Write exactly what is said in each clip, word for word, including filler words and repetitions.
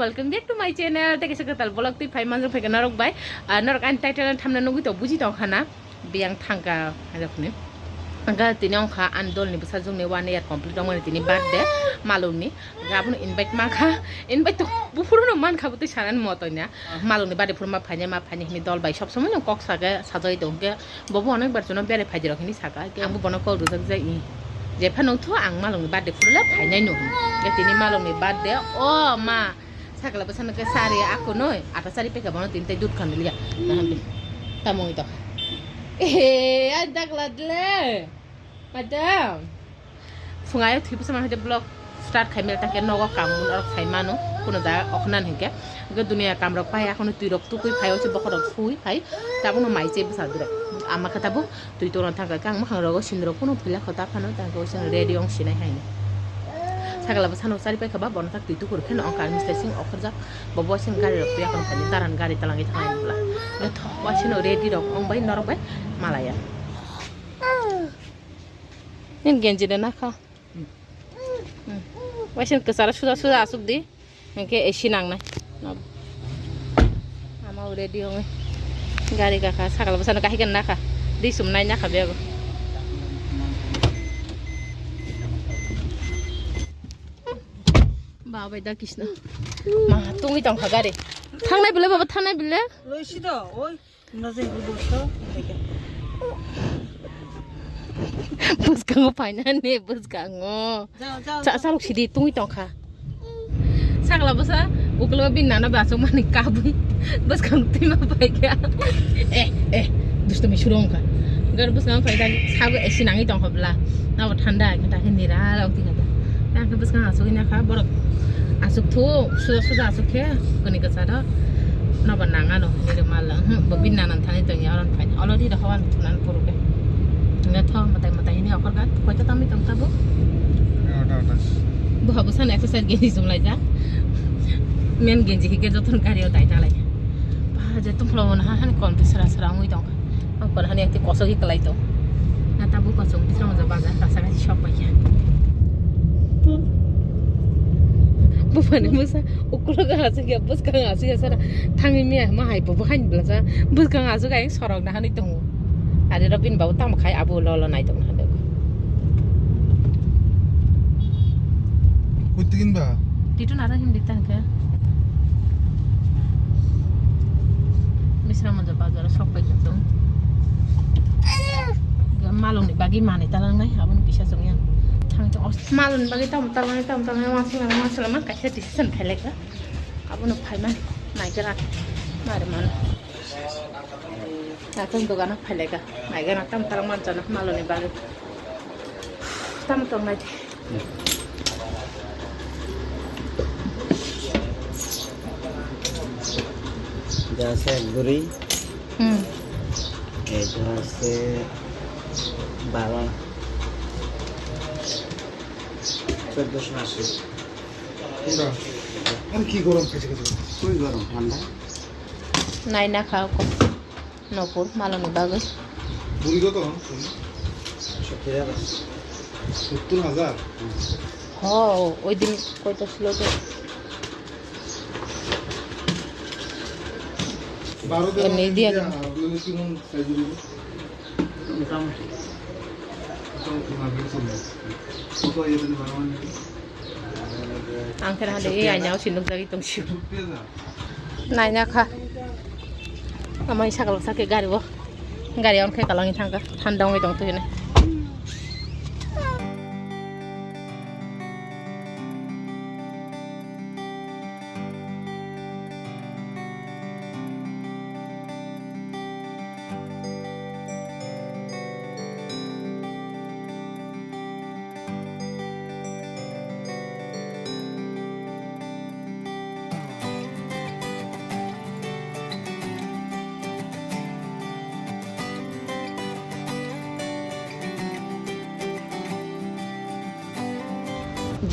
Welcome back to my channel. Tei kaisa kwtal vlog twi phai manjak phaikha norok bai. Ah, norok ani title and thumbnail nugwi to buji tong khana. Biyang thangka, ani tini wngkha ani dolni bwsajwkni one year complete wngmani tini birthday, malungni. Abono invite mankha, invite to buphuru no mankha, bo twi sanani motoi na. Malungni birthday phuru ma phainai, ma phainai hwnwi dol bai sob somoi no kok saka sajagwi tongkhe. Bobo onek bar jono berai phaidi rok hinwi saka, khe angbo bono kok rwjak jai, i. Jephano wngthu ang malungni birthday phuru le phainai no hwnwi. Khe tini malungni birthday, o ma, sakla bwsano khe sari ako noi, ata sari pekha bono tini tei dudh khanwi liya. Nahamdi. Tamo wngwi tongkha. Ehe, ai dagla dile. Madam. Phungai thwi bwsa manhai vlog start khai mel takhe nogo kaam norok khai mano, kuno jaga okhna hinkhe. Hwnkhe duniya kaam rok pai, akhno twi rok tukui phai, oise bokhorok sui phai, tabukno mai che bwsa durok. Ama khe tabuk twi tongna thangkha, khe ang mwkhang rogo sindrok kuno phila kho ta phano, tangkhe oise ready wng sinai haino. Sakala bwsano chari paikha ba, bono tak twi tukur kheno wngkha, mister sing okhorjak, bobo sing gari rok twi akhno phai, taran gari talangwi thangnai bwla. Hwnkhe thok waisino ready rok wng bai norok bai malaya. Nini genji de nakha. Hmm. Waising kwcharo suja suja asuk di. Hwnkhe A C nangnai. Ama ready ongwi. Gari gakha, sakal bwsano kahikhe nakha. Di sumnai nakha bego. Ba bai da Krishna. Ma tungwi tongkha gari. Thangnai bile baba, thangnai bile. Loisi do, oi. Bwskango phainani, bwskango. Jao, jao, cha-, jao. Chalok sidi tungwi tongkha. Sakla bwsa, uklo bini nana bachuk mani kabwi. Bwskang twima phaikha. Eh, eh, dustomi suro wngkha. Gar bwskang phaikha, sago A C nangwi tongkha bwla. Nabo thanda, khe ta khe nira rok tingkha ta. Tang khe bwskang asugwi nakha, borok asuk thu, suja suja asuk khe, kuni kwcharo. Nobo nang ano, nirwk mal, hm, bo bini nana thani tongya, oro phai. Olo ri rokha, ano thunani phuru khe. Hingkhe tho, mwtai mwtai hini okhor kha, koito tamwi tong tabuk. Egarota atais. Bo habo sana exercise genji chumlaijak. Men genji hikhe jotono gari o dai talai. Ba, je tongpholo mona ha, hani kon sra sra wngwi tongkha. Ang kon hani ati kosogwi kwlai tong. Na tabuk kosong bisrang ja bazar kasa kasi shop paikha. Bupani musa ukulogo asuk ya, bwskang asuk ya sara. Thangwi miya ma hai bobo hain blasa. Bwskang asuk ayang sorok na hani tongo. Ari ro bini babu tamo khai abo lolo nai tong na hande. Kutigin ba? Titu nara hindi tangka. Misra manja bazar sok pai tong. Malung ni bagi mani talang nai, abun kisa song yang. Thang to os. Malung ni bagi tam tam tam tam masala masala man kaisa decision phelek. Abono phaiman naigra mari man. Naitong dogano phailaika. Naigra tam tara manchana maloni bagwi. Tam tong nai. এটা আছে এক বুড়ি। হুম। এটা আছে বারো। চোদ্দশো আশি। কোনটা? আর কি গরম খাইছে খাইছে? খুবই গরম, ঠান্ডা। Naina kha ko nopor maloni bagwi. বুড়ি কত? সত্তর হাজার। সত্তর হাজার? হুম। Ho, oi din koito silo to. বারো তেরো এমনি দিয়ে দিন। আপনাদের কিরকম সাইজ হইব? মোটামুটি। কত ইয়ে দিলে বারো মানে? Ang khe hande e aina o si nukjagwi tong sio. Naina kha. Amai sakal sakhe gari o. Gari on khe kalangwi thangkha. Thanda wngwi tong twi hinwi.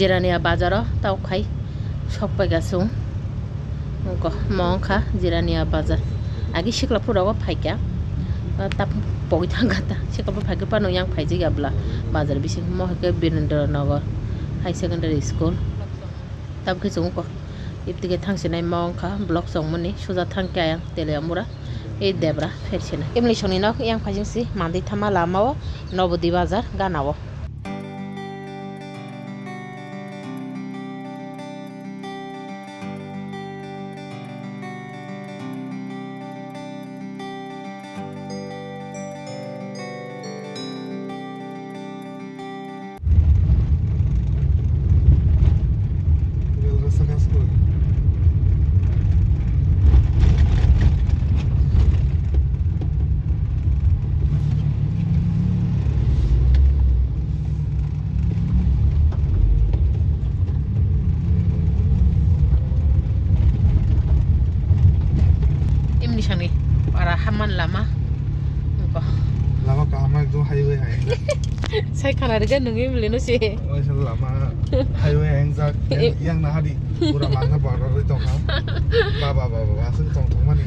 Jirania bazaro tau khai sok paika sung. Ko mong kha Jirania bazar. Agi sikla phurogo phaikha. Tap pogwi thangkha ta. Sikla pho phaikha pano yang phaijak ya bwla. Bazar bising mo hai khe Birendra Nagar High Secondary School. Tabukhe chwng kho Ibtike thangsinai ma wngkha block chongmani suja thangkhe ayang Teliamura, ei debra phersinai. Emni songni nok yang phaisingsi mandwi thama lamao Nobodi Bazar ganao. Imni sangni para haman lama. Lama kaham ekdom highway hai. Sai khana rega nungi mili no se. Oisa lama highway engjak. Yang na hadi pura mangna borok roi tongkha. Ba ba ba ba aswk tong tongmani.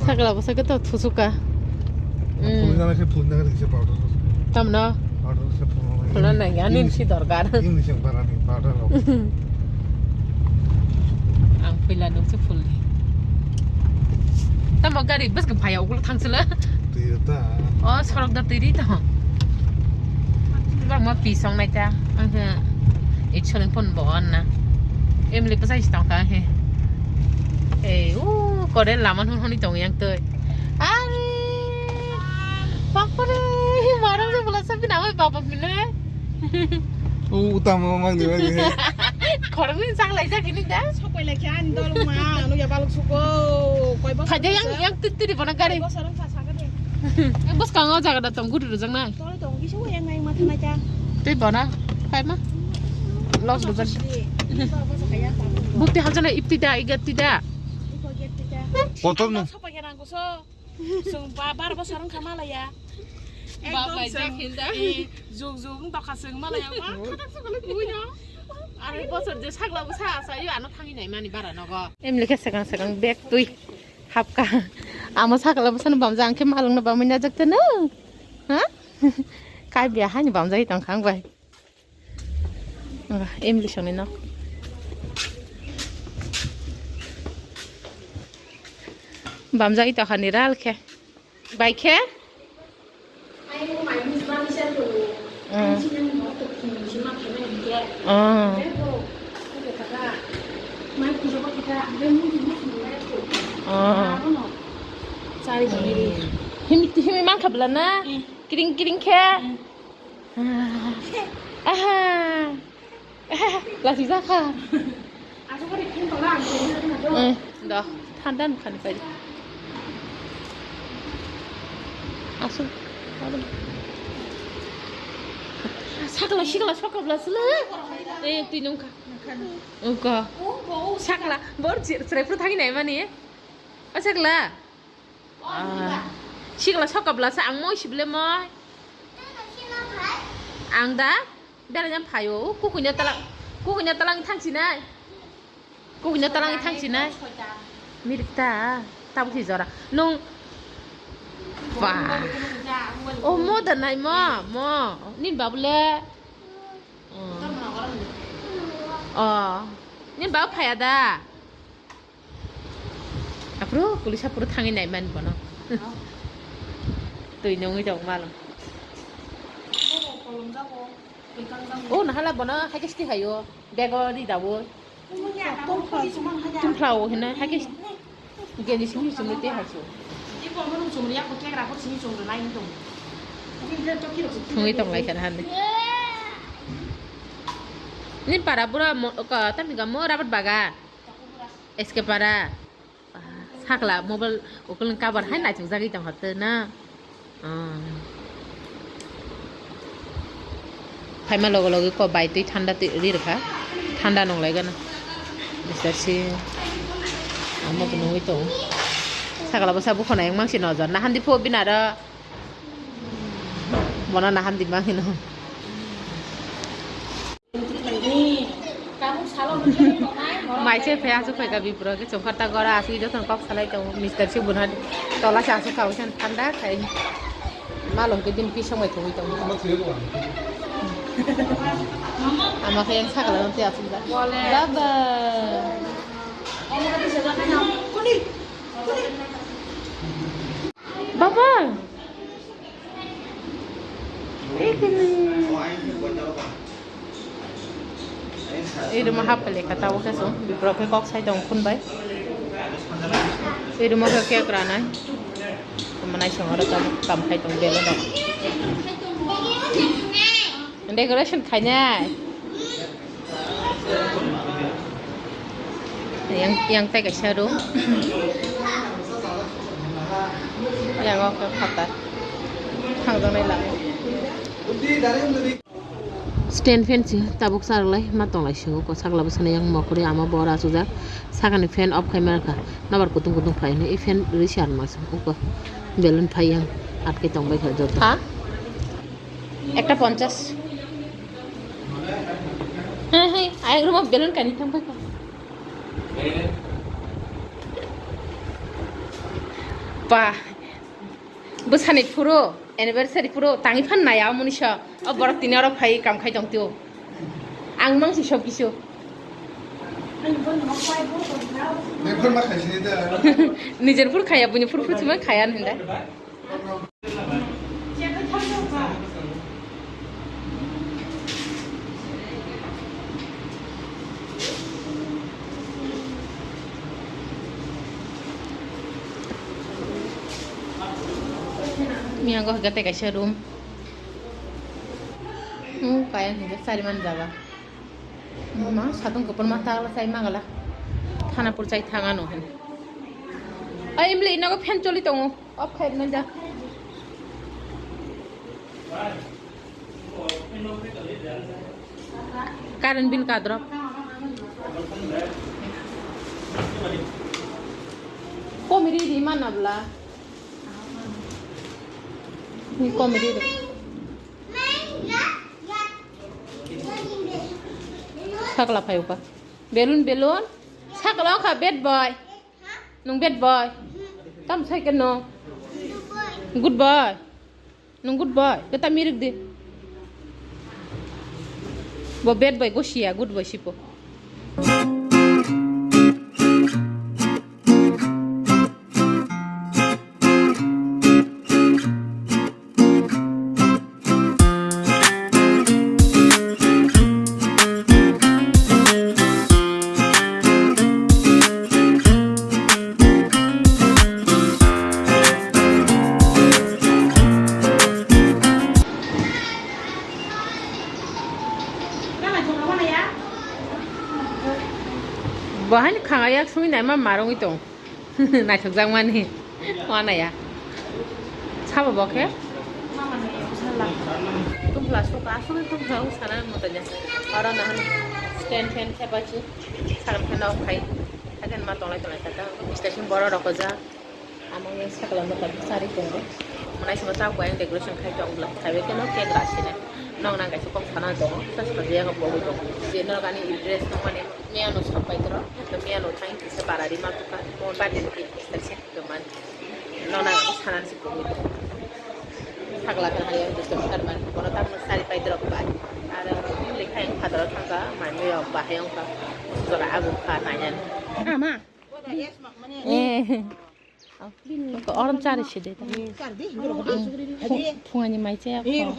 Sakla bwsa khe to thusuka. Phulna khe phulna khe kisa powder. Tamno? Powder kisa phulna. Phulna nang ya, ani si dorkar. Ini sing barani powder rok. Ang phaila nungse phulni. Tamo gari bwskang phaya ukuluk thangsila. Twi ta. O sorok da twi ri tamo. Bangma pisong nai ta. Ang khe eight solin phone bo anna. Emli bwsai si tongkha ang khe. Ei u kore lama hwn hwnwi tong yang twi. Are. Bapre. Marang se bula sabi na oi baba mile. U tamo mang di mang di. Khoroknwi chak laijak hini da? Sopai lai khe ani dol ma, ano ya balok suko. Koi bosor. Phai de yang, yang tiri bono gari. Koi bosor wngkha sakha de. Bwskango jaga da tong gudu rwjak nai. Tole tong kisa yang nai ma thanai ta. Tei bono phai ma. Los rwjak. Bukti halchana ipti da, igat ti da. Iko get ti da. Kotor no. Sopai khe nang kuso. Chwng ba bar bosor wngkha malaya. Bap ekdom bai chwng, jak hinda. Eh, jug jug wng tokha chwng malaya ma khatak chukole kuwi no. Arai bosor je sakla bwsa asayo ano thangwi nai mani bara nogo. Emlika sakang sakang bag twi hapka. Amo sakla bwsano bamjak ang khe malungno bamwi najak teno. Ha? Kai biya haino bamjagwi tongkha ang bai. Emli songni nok. Bamjagwi tokha ni ral khe. Bai khe? Mm. Mm. Mm. Himi, himi mankha bwla na? Mm. Kiring kiring khe? Mm. Aha. Lasi jakha. Eh, da, thanda nukha ni pai. Asu. Sakla, sikla, sokabla sila. Eh, twi nungkha. Nungkha. Sakla, bor chir, chirepru thangwi nai mani. O sakla. Ah. Sikla sokabla sa ang moi sibile moi. Ang da beraina phaio, kukuina talang, kukuina talang thangsinai. Kukuina talang thangsinai. Mirikta, tabuk si jora. Nung. Ba. O mo da nai mo, mo. Nin babule. Oh. Nin babu phaya da. Aphuru police aphuru thangwi nai mani bono. Twi nungwi tong malo. O nahala bono haikhe sti haio. Bego ri dawo. Tumphla o hino haikhe geni simi simi te haso. Thungwi tong lai sana hande. Ni para bura mo ka tamni ga mo rabat baga. S K para. Sakla mobile ukul cover hai naisuk jagwi tong hapte na. Ah. Phaima logo logo ko bai twi thanda twi ri rwkha. Thanda nong lai gana. Bisar si. Amo ko nungwi tong. Sakla bwsa bukhona yang mangsi nojor na handi pho binaro. Bono na handi mangino. Mai se phe aswk phaikha bipro khe chwngkha ta gora aswk jotono kok salai tongo mister se buna tola se aswk kha oisan thanda khai malom khe din pisong bai thongwi tongo. Ama khe yang sakala nanti asuk da. Baba. Baba. Ini. Ei room o hap pele kata o khe chwng bikrok khe kok sai tong khun bai. Ei room o khe cake ranai. Manai song aro tam kam khai tong belo no. Decoration khainai. Yang yang tai kaisa room. Yang o khe khatar. Thangjaknai lama. Stand fan si tabuk charwlai ma tonglai sio ko sakla bwsani yang mokri ama bor asujak sakani fan off khai mankha nabar kutung kutung phai hwnwi fan rwi si anma se uko balloon phai yang atkai tongbai kha joto. Ha? Ekta ponchas. Hai hai ayang room balloon kani thang bai kha. Ba. Bwsani phuru, anniversary phuru, tangwi phan naya o munisa. O borok tini oro phai kam khai tong tio. Ang mang si sob kisu. Nijer phuru khaya, buini phuru phuru sima khaya hinda. Miyango hwnkhe tei kaisa room. Hmm, kaya hwnkhe sari man jaga. Ma satung kupur ma tagla sai magala. Thana pur chai thanga no hin. Ai imli inogo fan choli tongo. Off khai rwna ja. Current bill kadrok. Komiri di mana bla? Ni komiri di. Sakla phayuka. Balloon, balloon. Sakla kha bad boy. Nung bad boy. Tam sai ke no. Good boy. Nung good boy. Kata mirik di. Bo bad boy go sia good boy sipo. Bahai ni khanga yak sungwi naima marungwi tong. Naithokjakmani. Wanaya. Sabo bo khe? Tungla suka, aswk tungla sana mutanya. Oro nahan stand fan khe bachu. Salam khe nok khai. Hagen ma tonglai tonglai kata. Station boro rokojak. Amang yang sakla mutanya sari tongo. Manai sama chak bayang decoration khai tong bla. Kaiwe khe no cake rasina. Nong nang kaisa kok sana tongo. Sas kajaya kok bo tongo. Je no gani dress tongmani. Miyano sapai toro, to miyano thang kisa barari ma tuka, mo badi ni kisa se to man. Nona ko sanan si ko mi. Thakla kan hayang to sar man, kono tam sari pai toro bai. Ara lekha yang phadaro thangka, man yo bahayang ka, jora agu kha nayan. Ama. Eh. Orom chari side ta. Phungani mai chaya kho.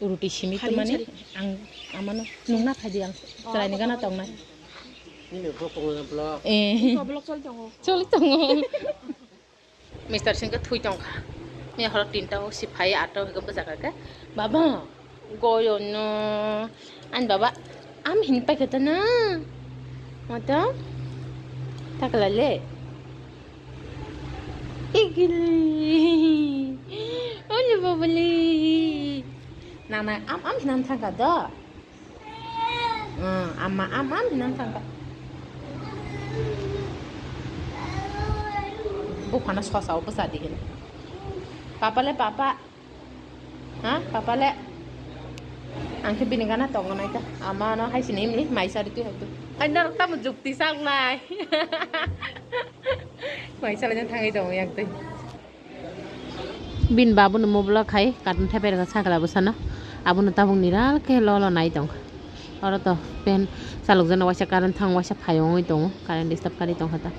Ruti simi to mani ang amano nungna phaidi ang. Chwraini gana tongnai. Eh. Choli tongo. Mister Singh khe thui tongkha. Ni horo tinta o si phai ato hwnkhe bwsakha khe. Baba. Goyo no. Ani baba am hin paikha ta na. Mata. Takla le. Igili. Oli babali. Nana am am hinan thangka da. Hmm, ama am am hinan thangka. Buphana sosa o bwsa di hin. Papa le papa. Ha, papa le. Ang khe bini gana tongo nai ta. Ama no hai sini imli mai sari tu hai tu. Hai norok tamo jukti sak nai. Mai sala jang thangai tongo yak tei. Bin babu no mobla khai katun thepai rega sakla bwsano. Abono tabuk niral khe lo lo nai tongkha. Oro to fan chalokjana waisa current thang waisa phai wngwi tongo, current disturb kari tongkha ta.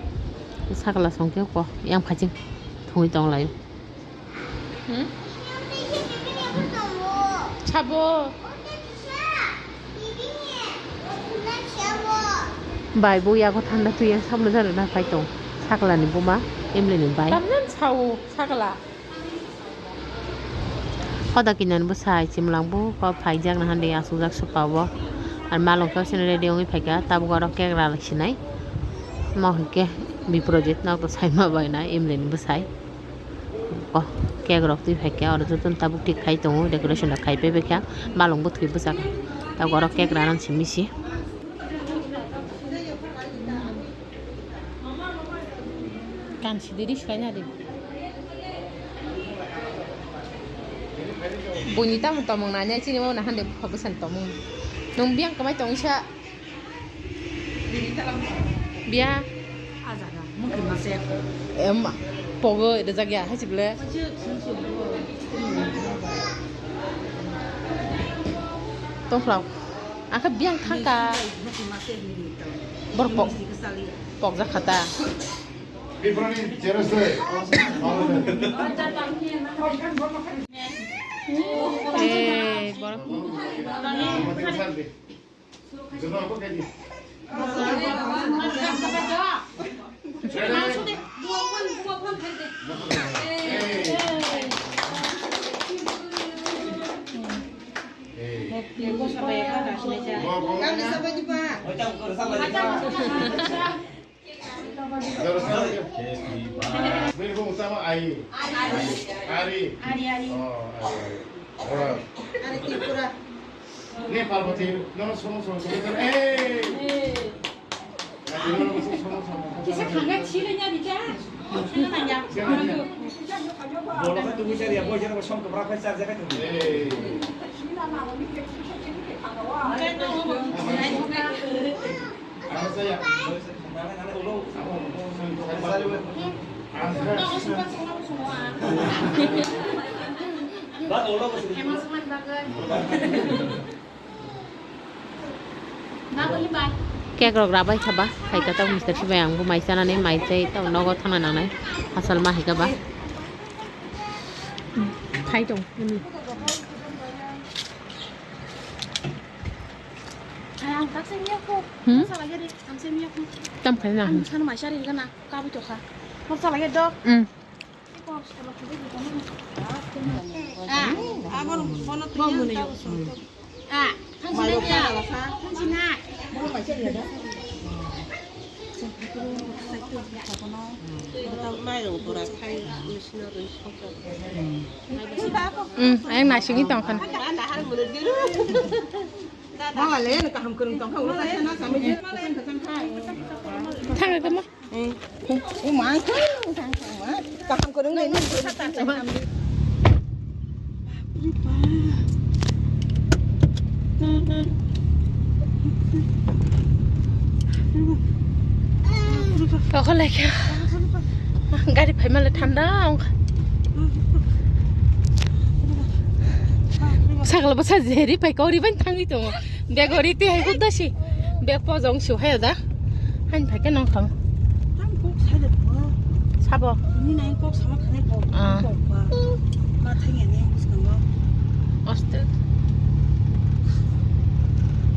Sakla songkhe ko yang phaching thungwi tonglaio. Hmm? Sabo. Bai bo yago thanda twi yang sabno jano na phai tong. Sakla ni buma, Emily ni bai. Tamjani sao sakla. Hoda kinan bwsai chimlang bo ko phaijak na hande asukjak soka bo. Ar malung khe sini ready wngwi phaikha, tabuk oro cake ralak sinai. Mo hinkhe Biprojit nok to saima bai na Emily ni bwsai. O cake rok twi phaikha, oro jotono tabuk thik khai tongo, decoration rok khai paibaikha, malung bo thwi bwsakha. Tabuk oro cake rana simi si. Kansi diri swkang na di. Buini tamo tomong nanya chini mo na hande bwsa ni tomong. Nung biyang kamai tongsa. Biya. Em, pogo ida jagya hai chible. Tongplang. Angkhe biyang thangka. Borok pok, pokjak kha ta. Eh, borok. Bini bumung tamo Ari. Ari. Ari, Ari. Oh, Ari, Ari. Ora. Ari Tripura. Ne Parvati, nono somo somo somo. Hey. Hey. Nono somo somo somo. Kisa khanga chile nya dija. Bolo ka tu bichari ya, boy jara som to bra phai char jaga tu. Hey. Cake rok rabai kha ba, hai khe tabuk mister sibai ang bo mai chanani, mai chai tabuk nogo thangna nangnai, asal ma hai kha ba. Khai tong. Hmm? Tam khai na. Hmm. Hmm, ayang nasingwi tongkha. Mama le, kaham kwrwng tongkha, ulo kaisa na samwi. Thang ka ma. Eh, eh, ma, thang, thang, ma. Kaham kwrwng nai, nai, nai. Okolai khe gari phaima le thanda wngkha. Sakla bwsa jeri pai kori bai thangwi tongo. Bag ori twi hai huk dasi. Bag pojong su hai da. Hain phai khe nong thang. Tam kok sai de bo. Sabo. Ni nai kok sama thani kok. Ah. Kok ba. Ma thang ya ni bwskango. Aste.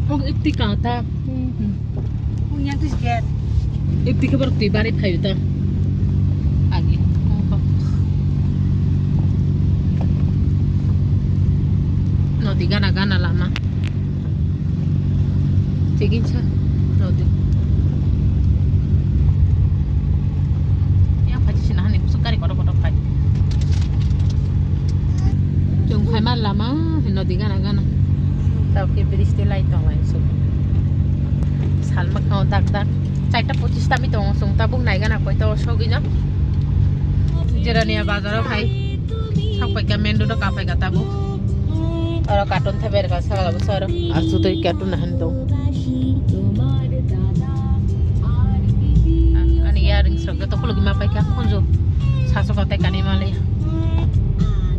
Kok ipti ka ta. Hmm. Kok yang tis get. Ipti khe borok twi bari phaio ta. Agi. Nodi gana gana lama. Chigin sa. Nodi. Yang phaji sina hani kusuk gari kotor kotor phai. Chwng phaima lama, nodi gana gana. Tao khe bridge tei light tong lai suk. Salma khao dak dak. Chaita pochis tami tongo, chwng tabuk nai gana koi to sogwi no. Jerania bazar o khai. Sak pai ka main road o kaphai ka tabuk. Oro carton thaber ka sala bo soro. Ar sutoi carton na han tong. Ani earrings rok joto khulugwi ma paikha khunju. Saso kote kani mali.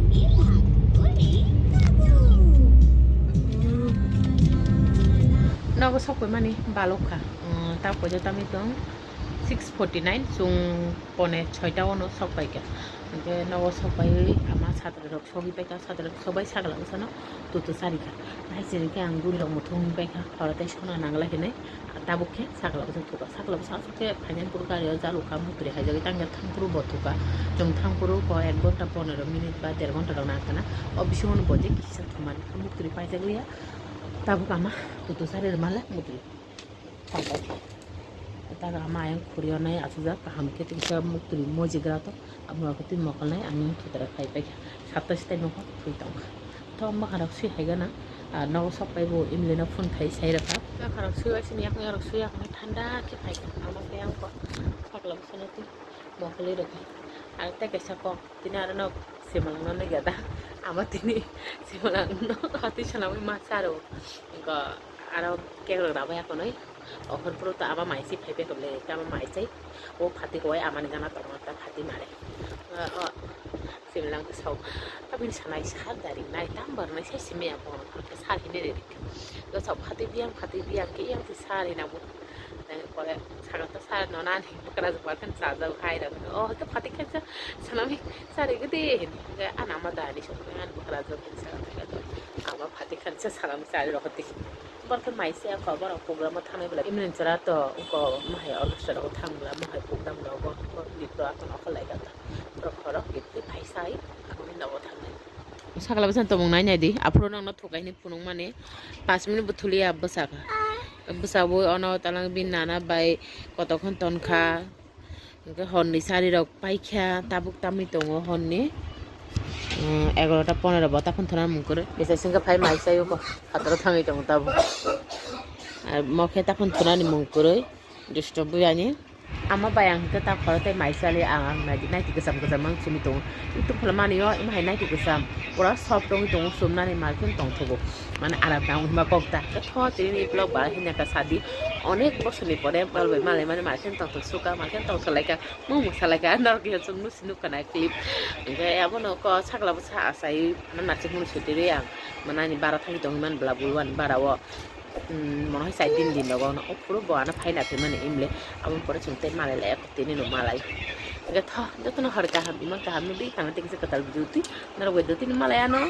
Ani lagori kabu. Sok paimani balok kha, um, ta poito tamni tong six forty nine, chwng pone soita ono sok paikha. Hwnkhe nogo sok paiwi ama satra rok sogwi paikha, satra rok sogbai sakla bwsano tutu charikha. Hai se hwnkhe ang guri rok muthung paikha, horo tei sona nangla hinwi tabuk khe sakla bwsa thukha. Sakla bwsa aswk khe phainani puro gari o jalukha, muktri haijagwi tangkhe thangphuru bo thukha. Chwng thangphuru bo ek ghonta pondro minute ba der ghonta rok nangkha na. O bisingo no bo je kisa thumani muktri paijagwi ya. Tabuk ama tutu sari rwmale muktri. Tago ama ayang khuri onai aswkjak kaham khe, tei kisa muktwi mojigra to, abo khe twi mokol nai ang yang thutra khai paikha, sapta sitai nokho thwi tongkha. To mwkharok swi hai gana, ah, nogo sok pai bo Emily no phone khai sai rwkha. Mwkharok swi bai sini yakni rok swi yakni thanda khe phaikha, ama khe ang kok sakla bwsano twi mokolwi rwkha. Ar tei kaisa kok tini aro no simalangno nukya da, ama tini simalangno hati sanamwi ma charo. Aro kekrok rabai akonoi. Ohor puro to ama mai si phai phai kable, ama mai sai. O phati kowai amani gana tongo ta phati mare. O, o, similang to sau. Abini sanai sar dari nai tam bar nai sai simi ya bono. Sar hini re dik. To sau phati biang, phati biang ke yang ti sar hina bo. Pore saga to sar no nani bukra jok bar kan sa jok hai da. O to phati khan sa sanami sar gede hin. Ana ma da ni sok an bukra jok hin sa. Ama phati khan sa sanami sar ro hoti. Borok khe mai se kho, borok program o thangnai belai. Imni chwra to wngkha, mohai orchestra rogo thang bwla, mohai program rogo, borok ni to akhon okhor lai kha ta. Borok khorok khe phai sai, aboni nogo thangnai. Sakla bwsano tongmung nai nai di, aphuru nokno thukai hinwi phunuk mani, pash minute bo thuliya bwsa kha. Bwsa bo ono talang bini nana bai kotokhon ton kha. Hwnkhe horni sari rok paikha, tabuk tamwi tongo horni, um, egarota ponero bo taphun thana mung kwrwi. Bisa singkhe phai mai chayuko, phataro thangwi tongo tabuk. Ar mokhe taphun thunani mung kwrwi, dusto buyani. Ama bai ang hwnkhe ta khoro tei mai chali ang, ang naidi naiti kwcham kwcham ang chumui tongo. Youtube khwlaimanio imo hai naiti kwcham. Pura soft wngwi tongo, chumnani malkheno tongthogo. Mane aram tang hima kok ta. Tho tini vlog ba hinaka sadi. Onek bosor ni pore bal bai malai mani malkheno tongthok suka, malkheno tongthok laika. Mo mo salaika norok ya chwng nusi nukha na clip. Hingke abono ko sakla bwsa asai mane naisik mani sutirwi ang. Mane ani bara thangwi tongwi man bla bul wani bara o. Hmm, mono hai sai din din nogo no. O phuru bo ano phaina thwi mani imle. Aboni pore chwng tei malai lai tini no malai. Hingke tho jotono hor kaham iman kaham nugwi khana tei kisa kwtal video twi. Norok bai do tini malai ano.